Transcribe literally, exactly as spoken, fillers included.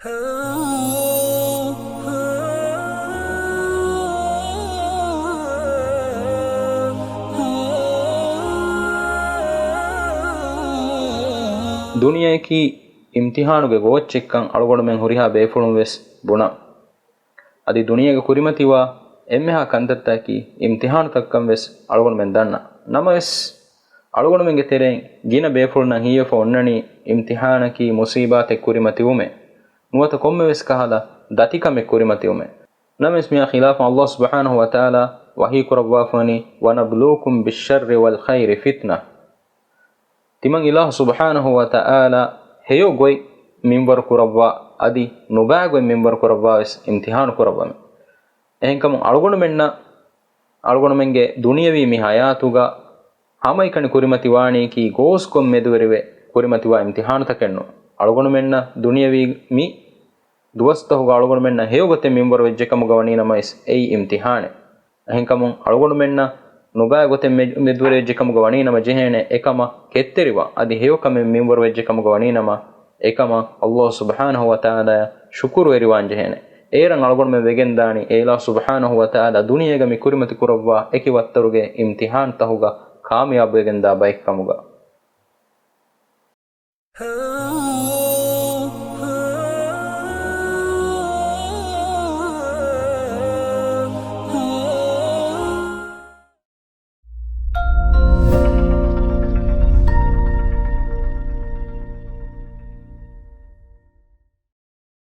ދުނިޔެއަކީ އިމްތިހާނުގެ ގޯއްޗެއްކަން އަޅުގަނޑުމެން ހުރިހާ ބޭފުޅުން ވެސް ބުނާ. އަދި ދުނިޔޭގަ ކުރިމަތިވާ އެންމެހާ ކަންތައްތަކަކީ އިމްތިހާނުތައްކަން ވެސް އަޅުގަނޑުމެން ދަންނަ. ނަމަވެސް، އަޅުގަނޑުމެންގެ ތެރެއިން ގިނަ ބޭފުޅުންނަށް ހީވެފަ އޮންނަނީ އިމްތިހާނަކީ މުސީބާތެއް ކުރިމަތިވުމޭ. ނުވަތަ ކޮންމެވެސް ކަހަލަ ދަތިކަމެއް ކުރިމަތިވުމޭ. ނަމަވެސް މިއާ ޚިލާފަށް ﷲ ސުބްޙާނަހޫ ވަތަޢާލާ ވަޙީ ކުރައްވާފަވަނީ، "ونبلوكم بالشر والخير فتنة." ތިމަން އިލާހު ސުބްޙާނަހޫ ވަތަޢާލާ ހެޔޮ ގޮތް މިންވަރު ކުރައްވާ، އަދި ނުބައި ގޮތް މިންވަރު ކުރައްވާ ވެސް އިމްތިޙާނު ކުރައްވަމެ. އެހެންކަމުން އަޅުގަނޑުމެންނަށް، އަޅުގަނޑުމެންގެ ދުނިޔަވީ މި ޙަޔާތުގަ ހަމައެކަނި ކުރިމަތިވާނީކީ ގޯސްކޮށް މެދުވެރިވެ ކުރިމަތިވާ އިމްތިޙާނުތަކެއްނު. އަޅުގަނޑުމެންނަށް ދުނިޔަވީ މި ދުވަސްތަހުގަ އަޅުގަނޑުމެންނަށް ހެޔޮ ގޮތެއް މިންވަރު ވެއްޖެކަމުގަ ވަނީ ނަމަވެސް އެއީ އިމްތިޙާނެއް. އެހެންކަމުން އަޅުގަނޑުމެންނަށް ނުބައި ގޮތެއް މެ-، މެދުވެރިވެއްޖެކަމުގަ ވަނީ ނަމަ ޖެހޭނެ އެކަމަށް ކެތްތެރިވާ، އަދި ހެޔޮ ކަމެއް މިންވަރު ވެއްޖެކަމުގަ ވަނީ ނަމަ އެކަމަށް ﷲ ސުބްޙާނަހޫ ވަތަޢާލާއަށް ޝުކުރުވެރިވާން ޖެހޭނެ. އޭރަށް އަޅުގަނޑުމެން ވެގެންދާނީ އެ އިލާހު ސުބްޙާނަހޫ ވަތަޢާލާ ދުނިޔޭގަ މި ކުރިމަތި ކުރައްވާ އެކި ވައްތަރުގެ އިމްތިޙާނުތަހުގަ ކާމިޔާބުވެގެންދާ ބައެއްކަމުގަ.